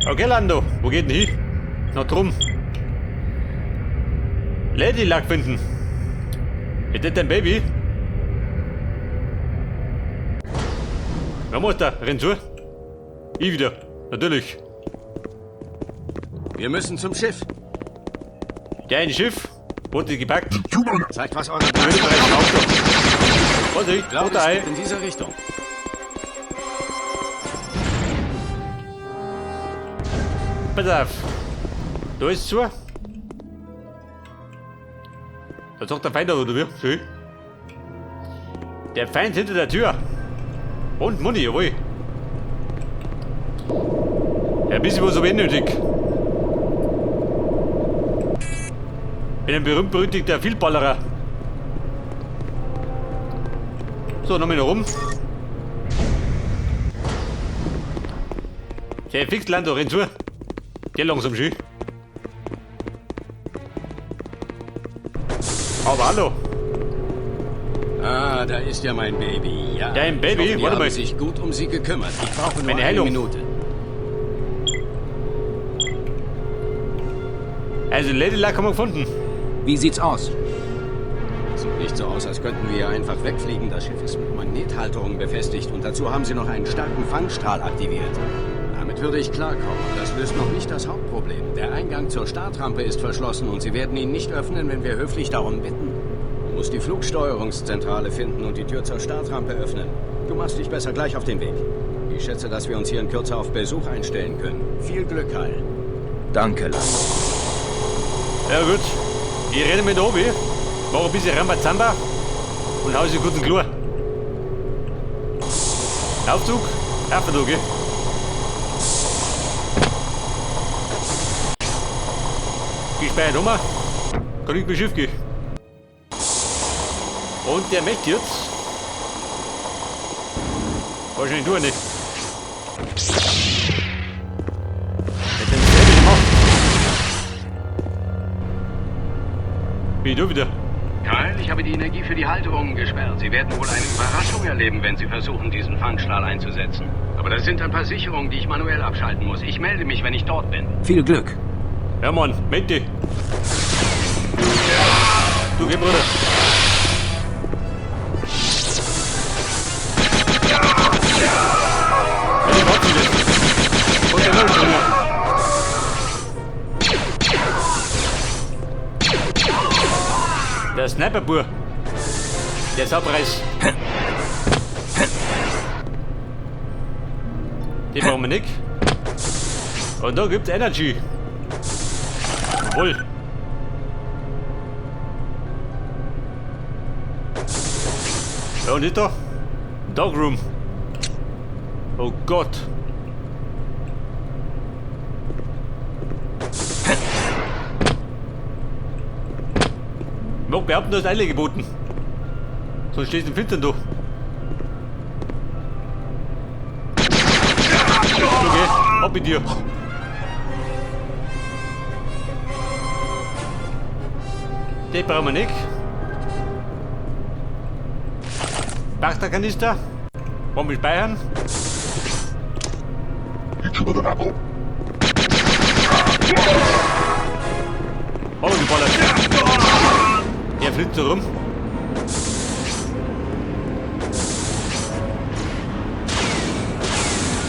Okay, Lando, wo geht denn hin? Noch drum. Lady Luck finden. Ist das dein Baby? Wer muss da? Renn zu. Ich wieder. Natürlich. Wir müssen zum Schiff. Dein Schiff wurde gepackt. Zeigt, was eure Ich bin bereits im Auto. Vorsicht, Ich glaube, roter es Ei. geht in dieser Richtung. Pass auf. Da ist zu. Da sagt der Feind oder wie? Schön. Der Feind hinter der Tür. Und Muni, jawohl. Ja, ein bisschen was aber eh nötig. Bin ein berühmt-berüchtigter Vielballerer. So, nochmal noch rum. Der fix Lando, renn zu. Geh langsam schön. Aber hallo. Ah, da ist ja mein Baby. Ja. Dein Baby? Ich hoffe, die Warte haben mal. sich gut um sie gekümmert. Ich brauche nur Meine eine Heilung. Minute. Also Lady Luck haben wir gefunden. Wie sieht's aus? Sieht nicht so aus, als könnten wir hier einfach wegfliegen. Das Schiff ist mit Magnethalterungen befestigt und dazu haben sie noch einen starken Fangstrahl aktiviert. Damit würde ich klarkommen. Das löst noch nicht das Hauptproblem. Der Eingang zur Startrampe ist verschlossen und sie werden ihn nicht öffnen, wenn wir höflich darum bitten. Du musst die Flugsteuerungszentrale finden und die Tür zur Startrampe öffnen. Du machst dich besser gleich auf den Weg. Ich schätze, dass wir uns hier in Kürze auf Besuch einstellen können. Viel Glück, Kyle. Danke, Lando. Ja gut. Ich rede mit Obi, mach ein bisschen Rambazamba und hau sie guten Chlor. Aufzug? Auf da, gell? Gespeichert um. Kann ich mit Schiff gehen. Und der möchte jetzt. Wahrscheinlich du nicht. Mit dem selben gemacht. Wie du wieder. Kyle, ich habe die Energie für die Halterungen gesperrt. Sie werden wohl eine Überraschung erleben, wenn Sie versuchen, diesen Fangstrahl einzusetzen. Aber das sind ein paar Sicherungen, die ich manuell abschalten muss. Ich melde mich, wenn ich dort bin. Viel Glück. Ja, Mann, meld dich. Du, geh, Bruder. Ja, die warten jetzt. Und der Nullspringer. Der Sniper-Bur. Der Saupreis. Den brauchen wir nicht. Und da gibt's Energy. Jawohl. Ja, und nicht da? Dog Room. Oh Gott. Ich mag behaupten, du hast Eile geboten. Sonst stehst du im Finstern da. Okay, ab mit dir. Den brauchen wir nicht. Pachterkanister. Wollen wir speichern? Oh, geballert. Der fliegt so rum.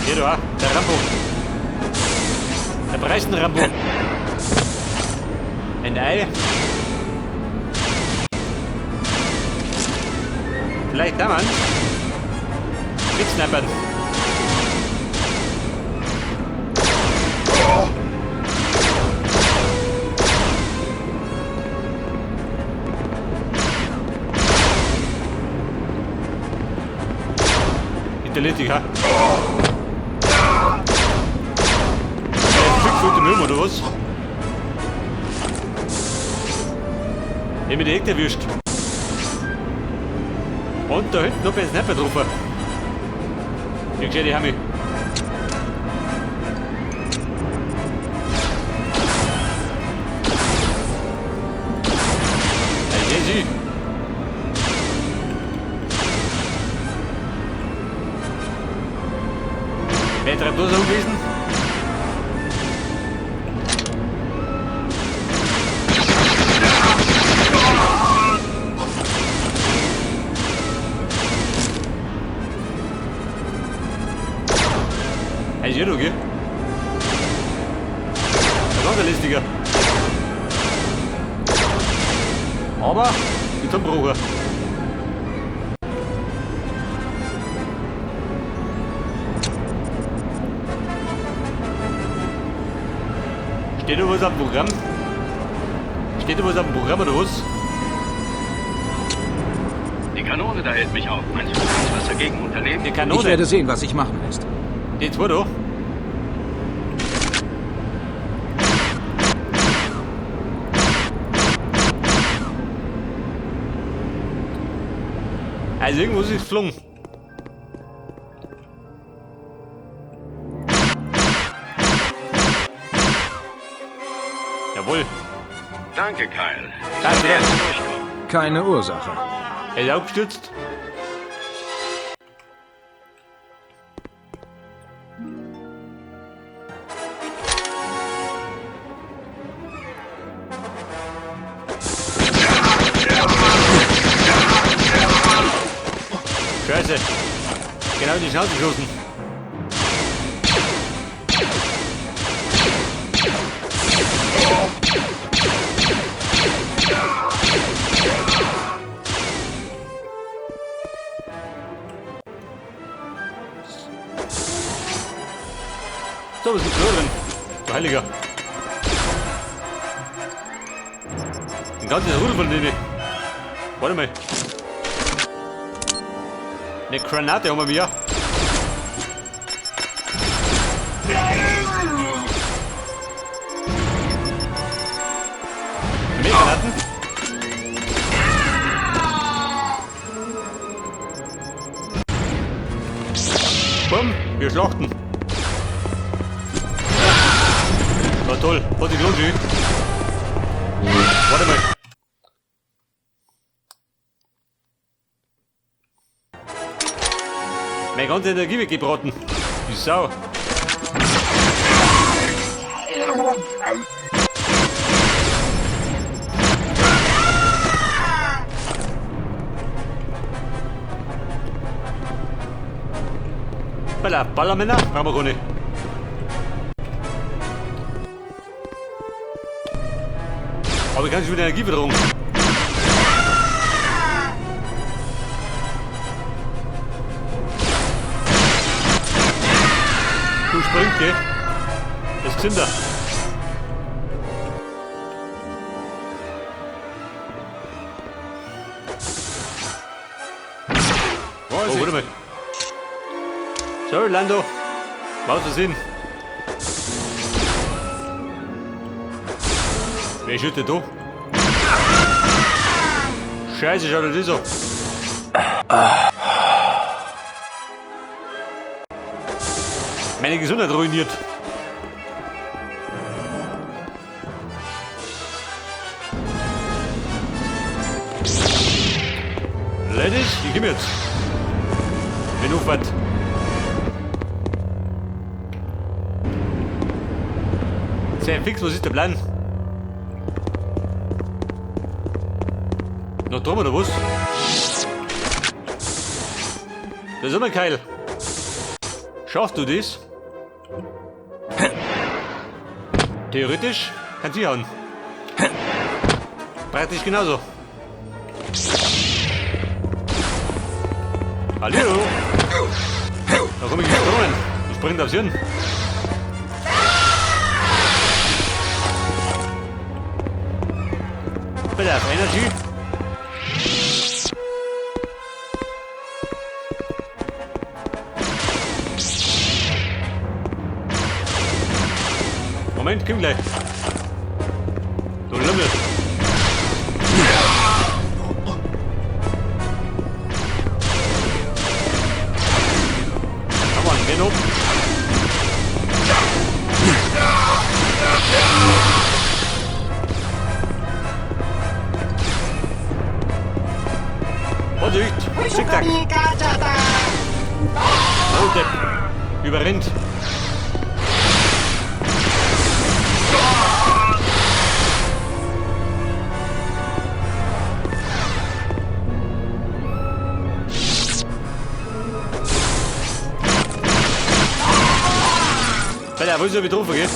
Hier da, der Rambo. Der Preisen Rambo. Ein Ei. Vielleicht da, Mann. Mit Snipern. Hinterlistig, ha? Fix mit dem Müll, oder was? Ich hab mich direkt erwischt. Und da hinten noch ein Sniper drauf. Ich sehe die haben mich. Hey, sie. Wer treibt das gewesen? Ist ja noch, gell? Ein ganz lästiger. Aber mit Brucher. Steht da was am Programm? Steht da was am Programm oder was? Die Kanone da hält mich auf. Meinst du, du kannst was dagegen unternehmen? Die Kanone. Ich werde sehen, was sich machen lässt. Die zwei da. Also irgendwo ist geflogen. Jawohl. Danke, Kyle. Danke. Keine Ursache. Er ist auch gestürzt. Scheiße. Genau in die Schnauze geschossen. So, was gibt's da drin? Du Heiliger. Ein ganzes Rudel von denen. Warte mal. Eine Granate haben wir wieder. Mehr Granaten. Bumm, wir schlachten. Na toll, hat sich gelohnt, Warte mal. Meine ganze Energie weggebraten. Die Sau. Balla, Ballermänner brauchen wir gar nicht. Aber ich kann schon wieder Energie bedrohen. Du springst, gell? Das sind da. Oh, warte mal. Sorry, Lando. Was Versehen. Wer schüttet da? Scheiße, schau dir das an. Meine Gesundheit ruiniert. Ladies, ich komm jetzt. Wenn aufwärts. Sehr fix, was ist der Plan? Noch drüben oder was? Da ist immer Keil. Schaffst du das? Theoretisch kannst du hauen. Praktisch genauso. Hallo! Da komme ich gesprungen. Ich springe aufs Hirn. Bitte auf Energy. Moment, komm gleich. Du Lümmel. Come on, wen oben? Vorsicht! Zickzack! Oh, Depp! Überrennt! Der will sich getroffen, gell?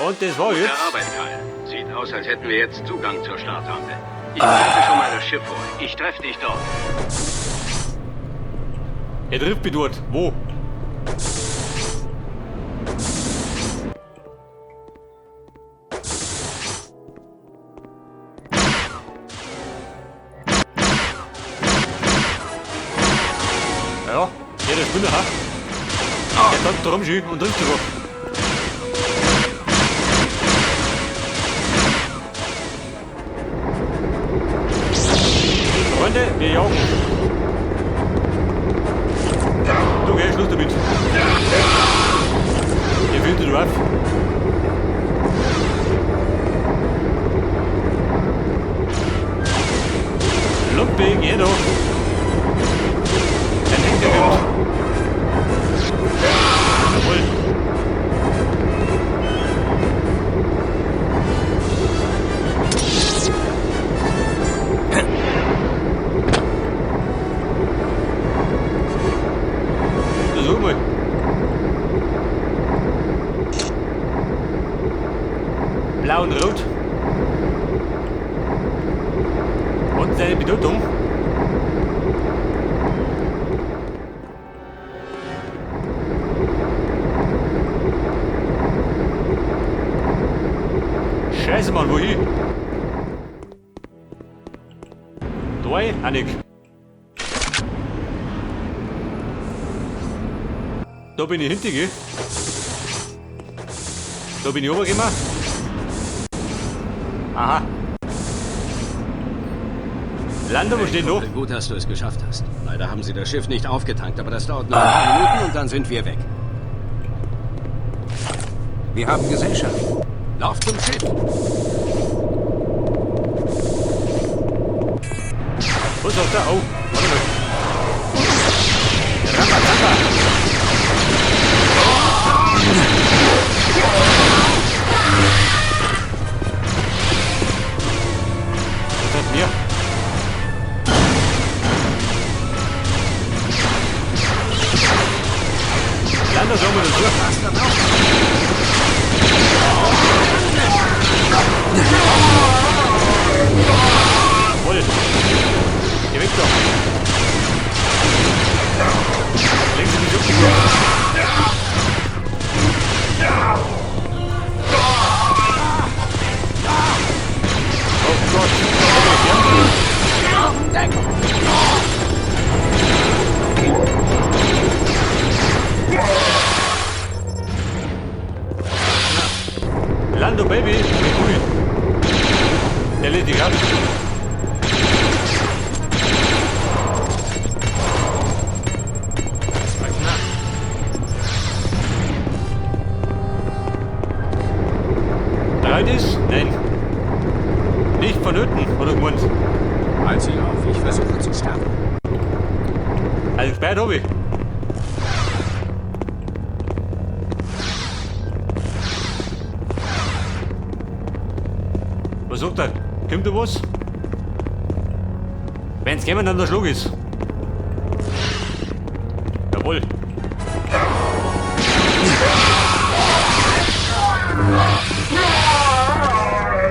Und das war Gute jetzt. Arbeit, Kyle. Sieht aus, als hätten wir jetzt Zugang zur Startrampe. Ich bereite schon mal das Schiff vor. Ich treffe dich dort. Er trifft mich dort. Wo? Ja, der Spinner, ha? Der tanzt da rum schön und trifft sogar. Freunde, wir jagen. Du, geh, Schluss damit. Ihr findet drauf. Lumpe, geh doch. Ein Henker kommt. Jawohl. Versuch mal. Blau und Rot. Und seine Bedeutung. Scheiße, Mann, wohin? Drei, Annik. Da bin ich hinten, gell? Da bin ich runtergekommen. Aha. Lando, wo steht noch? Gut, dass du es geschafft hast. Leider haben sie das Schiff nicht aufgetankt, aber das dauert noch ein paar Minuten und dann sind wir weg. Wir haben Gesellschaft. Lauf zum Schiff. Was sagt er? Oh, warte mal. Rambazamba. Was hat mir? Lando, schau mal dazu. Jawohl. Geh weg da. Legen Sie mich um, die Uhr. Oh Gott. Lando, Baby. Ui. Der lädt dich ab. Bereit ist? Nein. Nicht vonnöten, hat er gemeint. Halt sie auf, ich versuche zu starten. Also gesperrt hab ich. Was sagt er? Kommt da was? Wenn's kämen, dann der Schlag ist. Jawohl.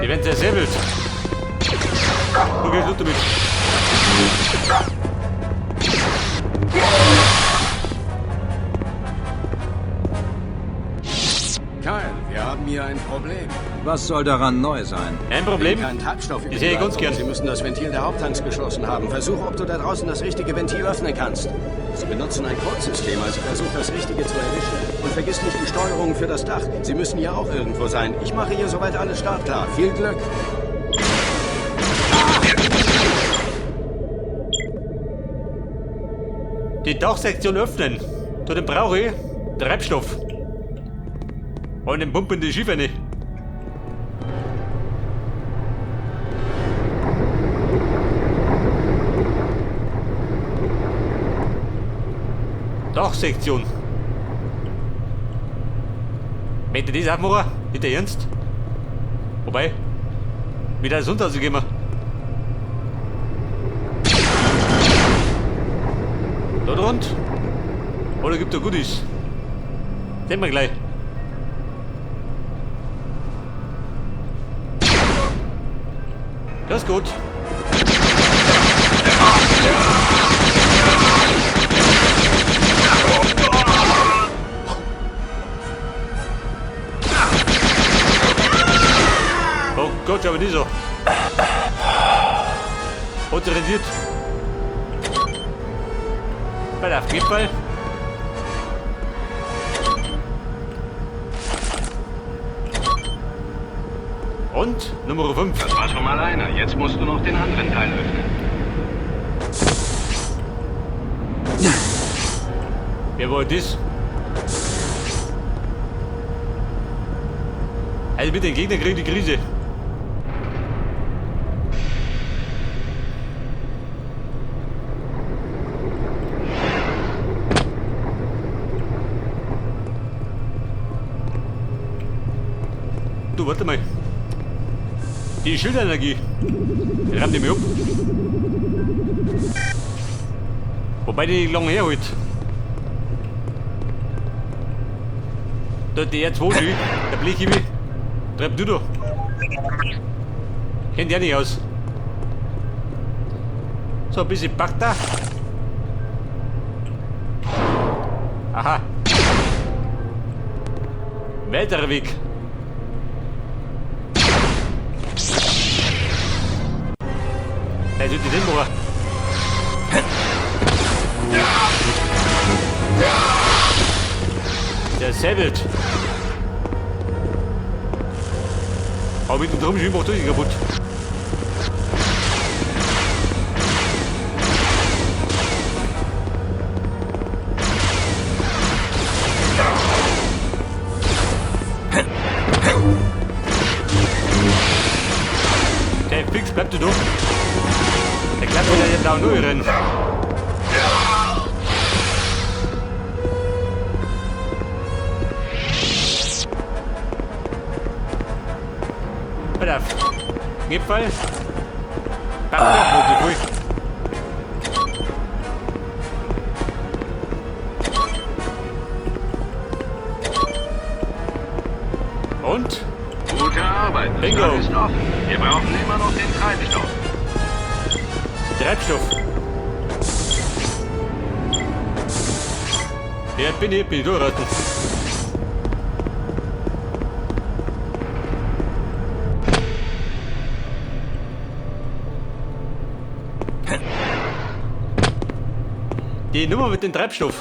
Die werden zersäbelt. Okay, Schluss damit. Kyle, wir haben hier ein Problem. Was soll daran neu sein? Ein Problem? Kein Treibstoff über Ich die sehe ganz Leitung. gern. Sie müssen das Ventil der Haupttanks geschlossen haben. Versuch, ob du da draußen das richtige Ventil öffnen kannst. Sie benutzen ein Kurzsystem, also versuch, das Richtige zu erwischen. Und vergiss nicht die Steuerung für das Dach. Sie müssen ja auch irgendwo sein. Ich mache hier soweit alles startklar. Viel Glück. Die Dachsektion öffnen. Zu dem brauche ich Treibstoff. Und den pumpen die Schiffe nicht. Dachsektion. Möchte das aufmachen? Nicht der Ernst? Wobei, wieder das rausgehen. Da drunter? Oder gibt da Goodies? Sehen wir gleich. Das ist gut. Oh Gott, aber dieser. Hat rendiert. Bei der Gipfel. Und Nummer 5. Das war schon mal einer. Jetzt musst du noch den anderen Teil öffnen. Wer war das? Also mit den Gegner kriegen die Krise. Du, warte mal. Die Schildenergie. Die rammt die mich ab. Wobei die lange herholt. Da die R2 schön. Der Blechhimmel. Treib du da. Kennt der nicht aus. So, ein bisschen Bagda. Aha. Weiterer Weg. Also die den machen. Der säbelt. Aber mit dem Drum macht durch kaputt. Der fix bleibt du doch. Der klappt wieder den blauen Null rein. Pass auf. Gipfel. Bam, pfui. Und? Gute Arbeit. Das Bingo. Dach ist offen. Wir brauchen immer noch den Treibstoff. Treibstoff. Ja, bin ich durchraten. Die Nummer mit dem Treibstoff.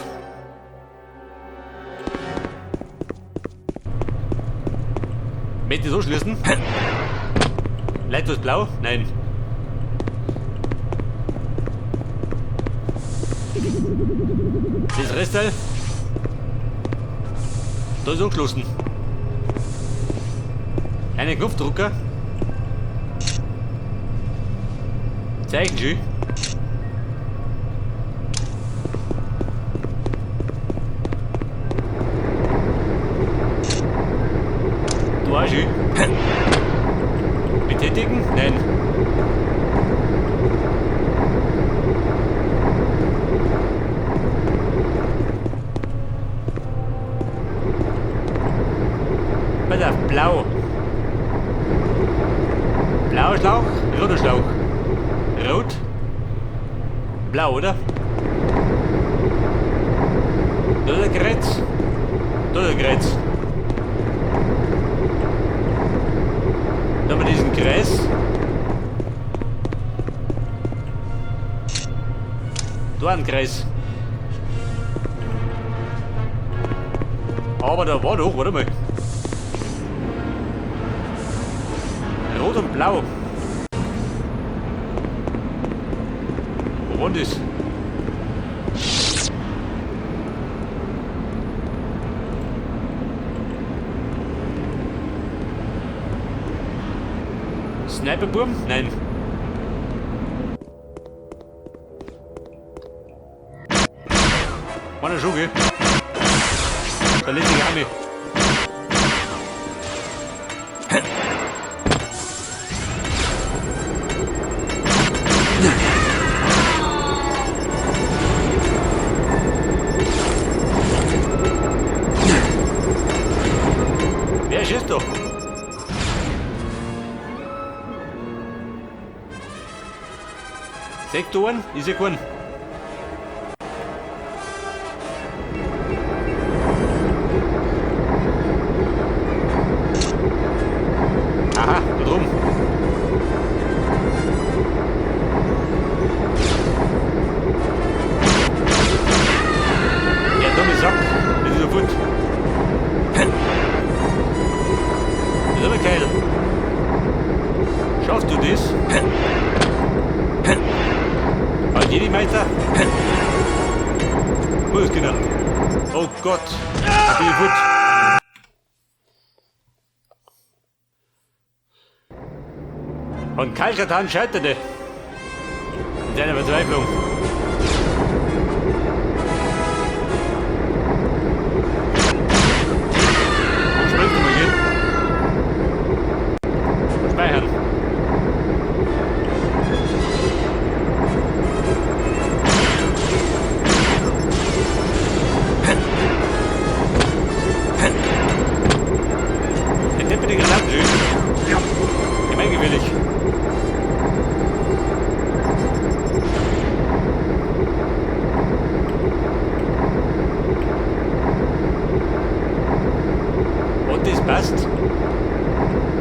Möchte ich so schließen? Leitet was blau? Nein. Das Restteil? Da ist angeschlossen. Einen Knopfdrucker. Zeichen schön. Du auch schön. Betätigen? Nein. Pass auf, blau. Blauer Schlauch, roter Schlauch. Rot. Blau, oder? Da ist ein Kreuz. Da ist ein Kreuz. Dann haben wir diesen Kreis. Da ein Kreis. Aber da war doch, warte mal. Rot und Blau. Wo war das? Sniperburm? Nein. War der schon, gell? Da lässt sich auch nicht. Hast du einen? Ich seh keinen. Aha, da drum. Ja, dumme Sack. Das ist so gut. Das ist aber geil. Schaffst du das? Halt Jedi Meister? Muss genau. Oh Gott. Da bin ich fort. Und Kyle Katarn scheiterte. In seiner Verzweiflung. Wo springt er mal hin? Speichern. Der Depp mit den Granaten schießt. Gemeingefährlich. Und das passt.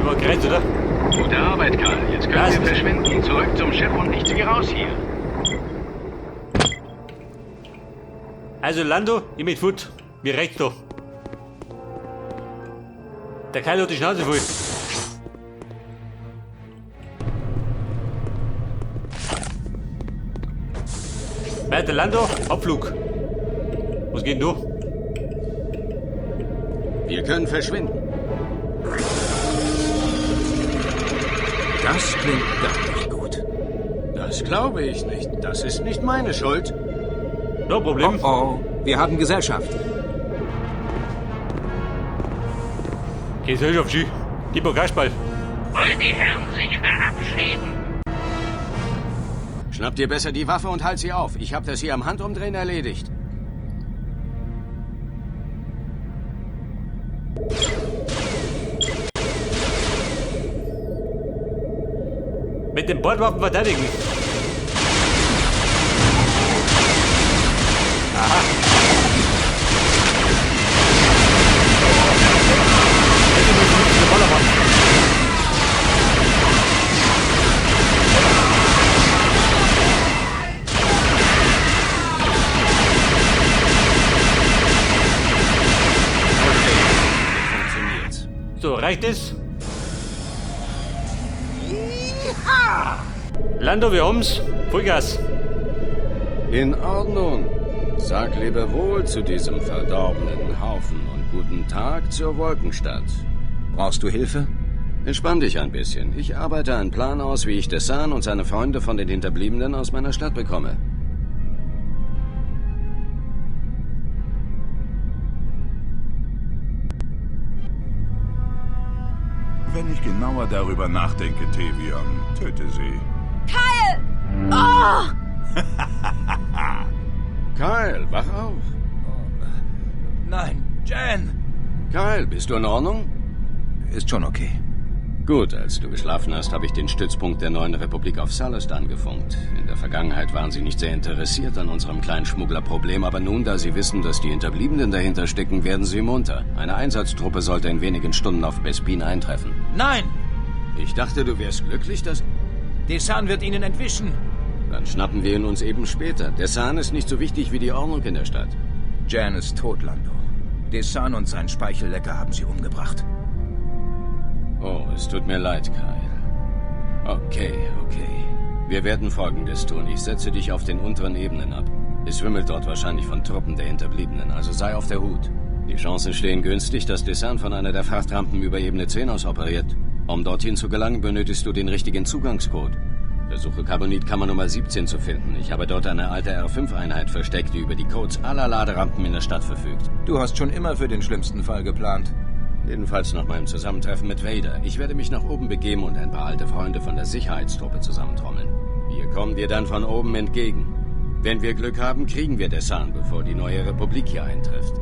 Über Kreuz, oder? Gute Arbeit, Karl. Jetzt können Passt. wir verschwinden. Zurück zum Schiff und nichts wie raus hier. Also Lando, ich mit Foot. Mir reicht da. Der Kyle hat die Schnauze voll. Weiter Lando, Abflug. Was geht denn da? Wir können verschwinden. Das klingt gar nicht gut. Das glaube ich nicht. Das ist nicht meine Schuld. No Problem. Oh, oh, wir haben Gesellschaft. Gesellschaft, Ski. Gib mir Kasperl. Wollen die Herren sich verabschieden? Schnapp dir besser die Waffe und halt sie auf. Ich habe das hier am Handumdrehen erledigt. Mit den Bordwaffen verteidigen. Aha. Jetzt müssen wir den Bollermann. Funktioniert's. So, reicht es? Lando, wir haben's. Vollgas. In Ordnung. Sag Lebewohl zu diesem verdorbenen Haufen und guten Tag zur Wolkenstadt. Brauchst du Hilfe? Entspann dich ein bisschen. Ich arbeite einen Plan aus, wie ich Desann und seine Freunde von den Hinterbliebenen aus meiner Stadt bekomme. Wenn ich genauer darüber nachdenke, Tevion, töte sie. Kyle! Oh! Kyle, wach auf. Nein, Jan! Kyle, bist du in Ordnung? Ist schon okay. Gut, als du geschlafen hast, habe ich den Stützpunkt der neuen Republik auf Salustan gefunkt. In der Vergangenheit waren sie nicht sehr interessiert an unserem kleinen Schmugglerproblem, aber nun, da sie wissen, dass die Hinterbliebenen dahinter stecken, werden sie munter. Eine Einsatztruppe sollte in wenigen Stunden auf Bespin eintreffen. Nein! Ich dachte, du wärst glücklich, dass... Desann wird ihnen entwischen. Dann schnappen wir ihn uns eben später. Desann ist nicht so wichtig wie die Ordnung in der Stadt. Jan ist tot, Lando. Desann und sein Speichellecker haben sie umgebracht. Oh, es tut mir leid, Kyle. Okay, okay. Wir werden Folgendes tun. Ich setze dich auf den unteren Ebenen ab. Es wimmelt dort wahrscheinlich von Truppen der Hinterbliebenen, also sei auf der Hut. Die Chancen stehen günstig, dass Desann von einer der Frachtrampen über Ebene 10 aus operiert. Um dorthin zu gelangen, benötigst du den richtigen Zugangscode. Versuche Carbonitkammer Nummer 17 zu finden. Ich habe dort eine alte R5-Einheit versteckt, die über die Codes aller Laderampen in der Stadt verfügt. Du hast schon immer für den schlimmsten Fall geplant. Jedenfalls nach meinem Zusammentreffen mit Vader. Ich werde mich nach oben begeben und ein paar alte Freunde von der Sicherheitstruppe zusammentrommeln. Wir kommen dir dann von oben entgegen. Wenn wir Glück haben, kriegen wir Desann, bevor die neue Republik hier eintrifft.